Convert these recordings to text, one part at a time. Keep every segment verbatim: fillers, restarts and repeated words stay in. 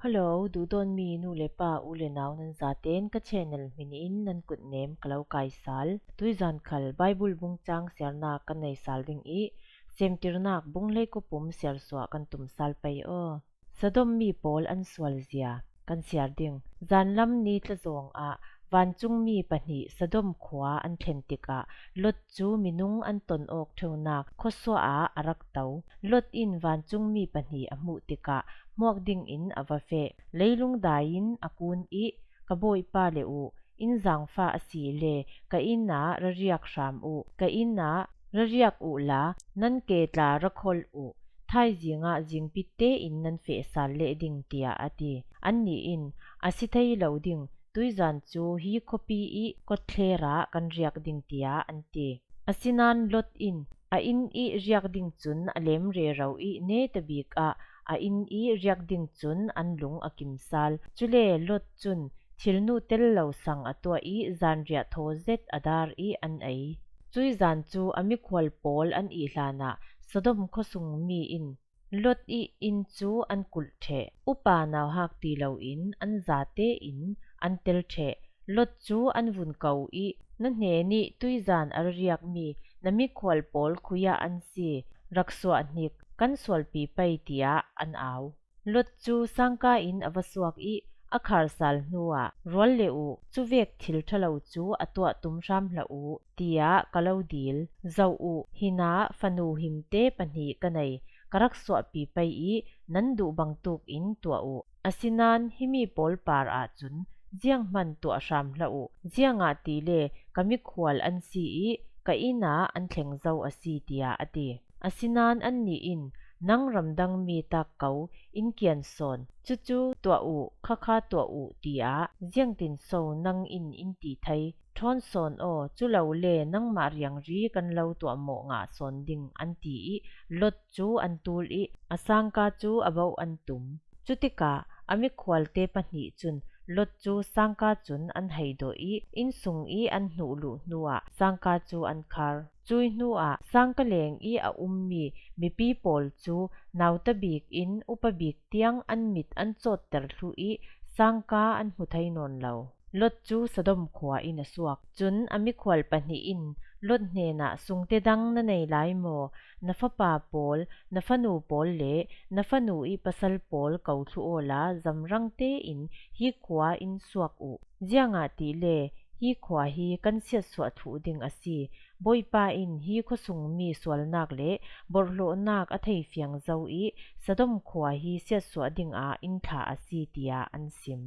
Hello, duhdawtmi nu le pa, u le nau, nan zaten ka channel hminin nan kutnem ka lo kaisal. Tuizan khal Bible bung chang siarna kan nei sal ding ih, Semtirnak bung hleikua pum siarsuah kan tumsal pei aw. Sodom mi pawl an sualzia kan siar ding. Zanlam ni tlazawng ah vancungmi pahnih Sodom khua an thlen tikah Lot cu minung an ton awk ṭheunak khuasuah ah a rak to. Lot in vancungmi pahnih a hmuh tikah hmuak dingin a va feh. Leilung dai-in a kun ih, "Ka bawipa le uh, inn zaangfah a si le ka inn ah rariak hram uh, ka inn ah rariak uhla nan ke tla ra kholh uh, thaizing ah zingpit tein nan feh sal leh ding," tiah a ti. Annih in, "A si thei lo ding, tuizan cu hi khuapi ih kawtthler ah kan riak ding," tiah an ti. Asinain Lot in, "A inn ih riak ding cun a lem rero ih netabik ah a inn ih riak ding cun an lung a kimsal." Cule Lot cun thilnu tel lo sang a tuah ih zanriah thaw zet a dar ih an ei. Cuizan cu a mikhual pawl an ih hlanah Sodom khuasungmi in Lot ih inn cu an kulh ṭheh. Upa nauhak ti loin an zatein an tel ṭheh. Lot cu an vun ko ih, "Na hnenih tuizan a riakmi na mikhual pawl khui ah an si, rak suah hnik, kan sualpi pei," tiah an au. Lot cu sangka in a va suak ih a khar sal hnuah, "Rual le uh, cuvek thil ṭha lo cu a tuah tum hram hlah uh," tiah ka lo dil. "Zoh uh, hinah fanu himte pahnih ka nei, ka rak suahpi pei ih nan duh bangtuk in tuah uh. Asinain himi pawl par ahcun zianghman tuah hram hlah uh, ziangahtile ka mikhual an si ih ka inn ah an thleng zo a si," tiah a ti. Asinain annih in, "Nang ramdangmi tak ko in kian sawn, cucu tuah uh, khakha tuah uh, tiah ziangtinso nang in in ti thei? Ṭhawn sawn aw, culole nangmah riangri kan lo tuahmawh ngah sawn ding," an ti ih Lot cu an tul ih a sangka cu a bauh an tum. Cutikah a mikhualte pahnih cun Lot cu sangka cun an hei dawh ih inn sung ih an hnuh luh hnuah sangka cu an khar. Cui hnuah sangka leng ih a ummi mipi pawl cu nauta bik in upa bik tiang an mit an cawtter thluh ih sangka an hmu thei nawn lo. Lot cu Sodom khua in a suak. Cun a mikhual pahnih in Lot hnenah, "Sungte dang na nei lai maw? Na fapa pawl, na fanu pawl le na fanu ih pasal pawl ko thluh awla zamrang tein hi khua in suak uh. Ziangahtile hi khua hi kan siatsuah thluh ding a si. Bawipa in hi khuasungmi sualnak le borhhlawhnak a theifiang zo ih Sodom khua hi siatsuah dingah in thlah a si," tiah an sim.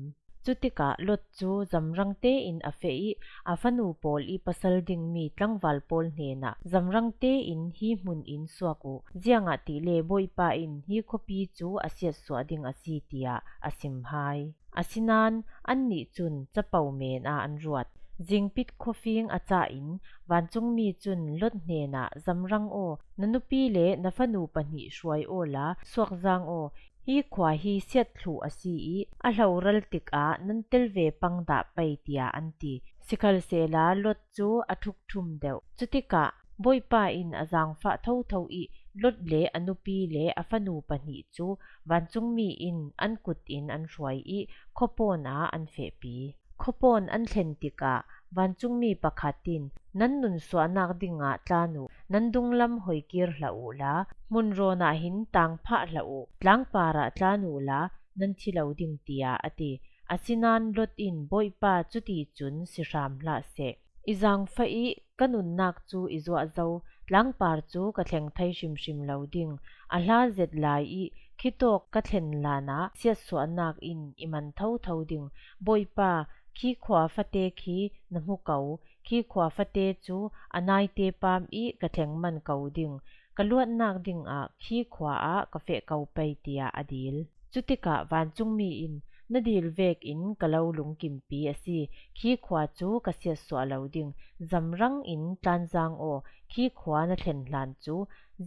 Cutikah Lot cu zamrang tein a feh ih a fanu pawl ih pasal dingmi tlangval pawl hnenah, "Zamrang tein hi hmun in suak uh, ziangahtile Bawipa in hi khuapi cu a siatsuah ding a si," tiah a sim hai. Asinain annih cun capo men ah an ruat. Zingpit khuafing a cah in vancungmi cun Lot hnenah, "Zamrang aw, na nupi le na fanu pahnih hruai awla suakzang aw, hi khua hi siat thluh a si ih a hloral tikah nan tel ve pang dah pei," tiah an ti. Sikhalsehla Lot cu a ṭhukṭhum deuh. Cutikah Bawipa in a zaangfah thotho ih Lot le a nupi le a fanu pahnih cu vancungmi in an kut in an hruai ih khuapawn ah an fehpi. Khuapawn an thlen tikah vancungmi pakhat in, "Nan nun suahnak dingah tlan uh, nan dunglam hoikir hlah uhla hmunrawn ah hin tangphah hlah uh, tlangpar ah tlan uhla nan thi lo ding," tiah a ti. Asinain Lot in, "Bawipa, cuticun si hram hlah seh. I zaangfah ih ka nunnak cu i zuah zo, tlangpar cu ka thleng thei hrimhrim lo ding. A hla zet lai ih khitawk ka thlen hlanah siatsuahnak in i man thotho ding. Bawipa, khi khua fate khi na hmu ko, khi khua fate cu a naite pam ih ka thleng man ko ding. Ka luatnak dingah khi khua ah ka feh ko pei," tiah a dil. Cutikah vancungmi in, "Na dil vekin ka lo lungkimpi a si. Khi khua cu ka siatsuah lo ding. Zamrang in tlanzang aw, khi khua na thlen hlan cu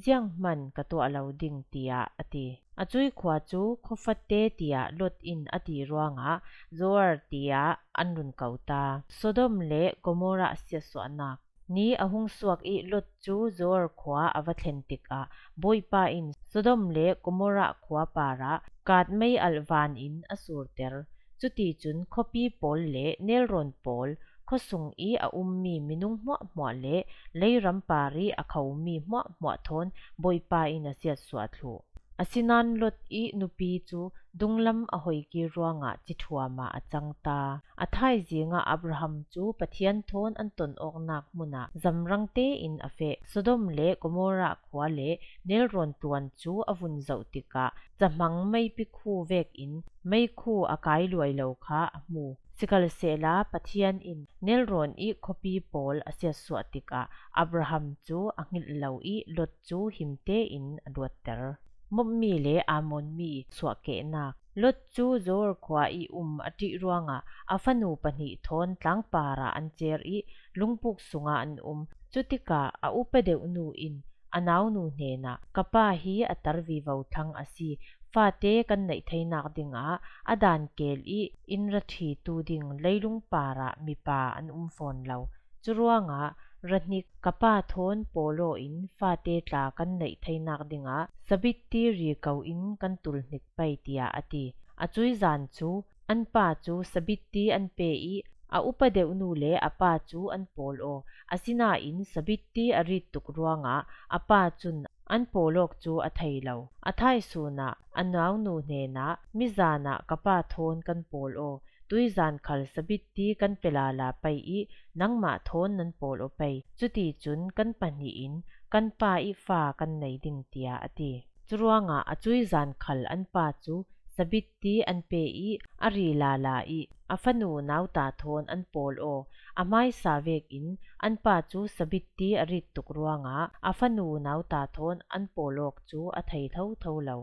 zianghman ka tuah lo ding," tiah a ti. A cui khua cu Khuafate tiah Lot in a ti ruangah Zoar tiah an run ko ta. Sodom le Gomorrah siatsuahnak. Ni a hung suak ih Lot cu Zoar khua a va thlen tikah Bawipa in Sodom le Gomorrah khua parah kat mei alh vanin a surter. Cuticun khuapi pawl le nelrawn pawl, khuasung i a ummi minung hmuahhmuah le leiram par i a khomi hmuahhmuah thawn Bawipa in a siatsuah thluh. Asinain Lot i nupi cu dunglam a hoikir ruangah cithuamah a cang ta. A thaizingah Abraham cu Pathian thawn an ton awknak hmunah zamrang tein a feh. Sodom le Gomorrah khua le nelrawn tluan cu a vun zoh tikah cahmang meipi khu vekin meikhu a kai luai lo kha a hmu. Sikhalsehla Pathian in nelrawn i khuapi pawl a siatsuah tikah Abraham cu a hngilh lo i Lot cu him tein a luatter. Moab mi le Ammon mi suahkehnak. Lot cu Zoar khua i um a ṭih ruangah a fanu pahnih thawn tlangpar ah an cer i lungpuk sungah an um. Cutikah a upa deuhnu in a naunu hnenah, "Ka pa hi a tar vivo thlang a si. Fate kan neih theinak dingah a dan kel i in ra ṭhitu ding leilung parah mipa an um fawn lo. Curuangah ra hnik, ka pa thawn pawl aw in fate tla kan neih theinak dingah sabitti ri ko in kan tul hnik pei," tiah a ti. A cuizan cu an pa cu sabitti an pe i a upa deuhnu le a pa cu an pawl aw. Asinain sabitti a rit tuk ruangah a pa cun an pawl awk cu a thei lo. A thaisun ah a naunu hnenah, "Mizan ah ka pa thawn kan pawl aw. Tuizan khal sabitti kan pe lala pei i nangmah thawn nan pawl aw pei. Cuticun kan pahnih in kan pa i fa kan nei ding," tiah a ti. Curuangah a cuizan khal an pa cu sabitti an pe i a ri lala i a fanu nauta thawn an pawl aw. A hmaisa vekin an pa cu sabitti a rit tuk ruangah a fanu nauta thawn an pawl awk cu a thei thotho lo.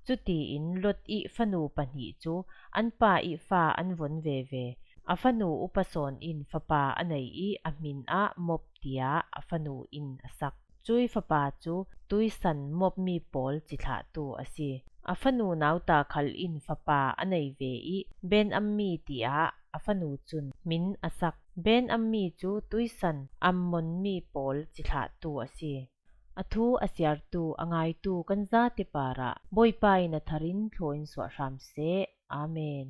Cutiin Lot i fanu pahnih cu an pa i fa an von veve. A fanu upa sawn in fapa a nei i a hmin ah Moab tiah a fanu in a sak. Cui fapa cu tuisan Moab mi pawl cithlahtu a si. A fanu nauta khal in fapa a nei ve i Ben-ammi tiah a fanu cun hmin a sak. Ben-ammi cu tuisan Ammon mi pawl cithlahtu a si. A thu a siartu, a ngaitu kan zate parah Bawipa in a thar in thlaw in suah hram seh. Amen.